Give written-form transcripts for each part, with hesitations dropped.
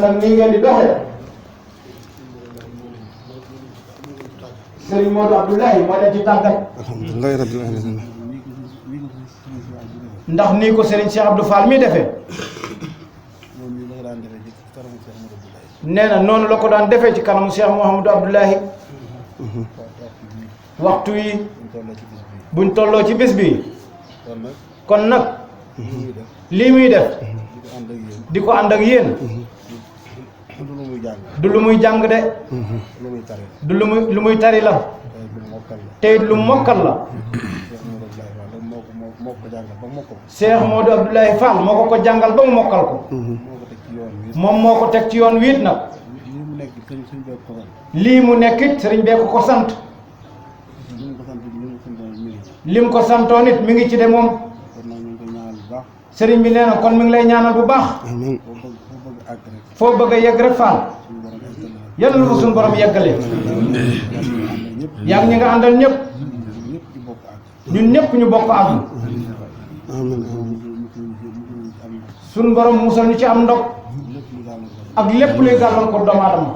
nag nii ngeen di doxee Serigne Modou Abdoulaye moo leen ci tàggat alhamdulilah rabbil alamin ndax nii ko Serigne Cheikh Abdou Fall mi defee nee na noonu la ko daan defee ci kanamu Cheikh Mouhamadou Abdoulaye waxtu yi buñ tolloo ci bis bi kon nag lii muy def di ko ànd ak yéen du lu muy jàng de du lu muy tari la te it lu mokkal la Cheikh Modou Abdoulaye Fall moo ko jàngal ba mu mokkal ko moom moo ko teg ci yoon wiit nag lii mu nekkit sëriñ bee ko sant lim ko santoon it mi ngi ci de moom sëriñ bi nee na kon mi ngi lay ñaanal bu baax foo bëgg a yegg rek Fall yàlla lu fa suñu borom yeggale yaa ngi ñi nga àndal ñëpp ñun ñëpp ñu bokk ak suñu borom musal ñu ci am ndog ak lépp luy gàllankoor doomu aadama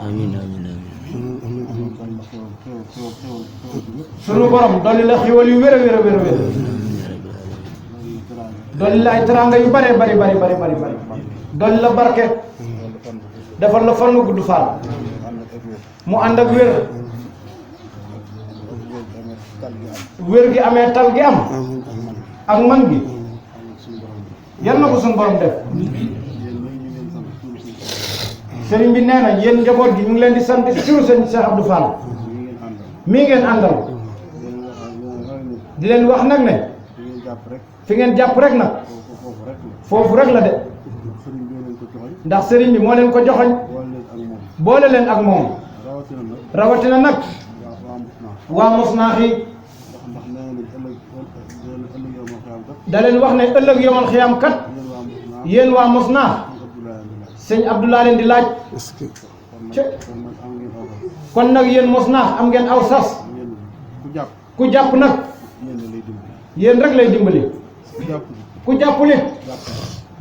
suñu borom dolli la xiwal yu wér a wér a wér a wér dolli la ay teraanga yu bare bari dolli la barke defal la fan gudd Fall mu ànd ak wér gi amee tal gi am ak man gi yal na ko suñu borom def sëriñ bi nee na yéen njaboot gi ñu ngi leen di sant ci turu sëñ Cheikh Abdou Fall mii ngeen àndal di leen wax nag ne fi ngeen jàpp rek nag foofu rek la de ndax sëriñ bi moo leen ko joxoñ boole leen ak moom rawatina nag waa Mosnaax yi da leen wax ne ëllëg yomal xiyam kat yéen waa Mosnaax sëñ Abdoulaye leen di laaj kon nag yéen Mosnaax am ngeen aw sas ku jàpp nag yéen rek lay dimbali ku jàppul it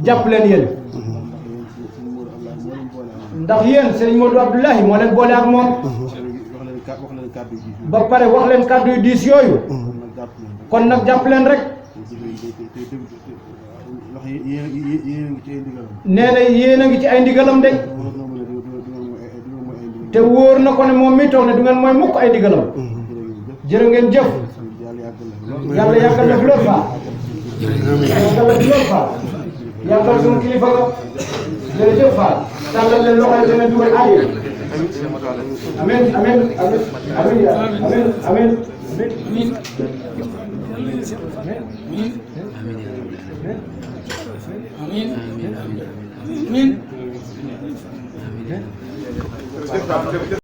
jàpp leen yéen ndax yéen sëñ Modou Abdoulaye moo leen boole ak moom ba pare wax leen kàddu yu diis yooyu kon nag jàpp leen rek nee na yéen a ngi ci ay ndigalam de te wóor na ko ne moom mi toog ne du ngeen mooy mukk ay ndigalam jërë ngeen jëf yàlla yàggal na fi lool Fall yàggal na fi lool Fall yàggal suñu kilifa ga jërëjëf Fall tàllal leen loxo yi dana dugal aadiya amen amen amen amen amen amen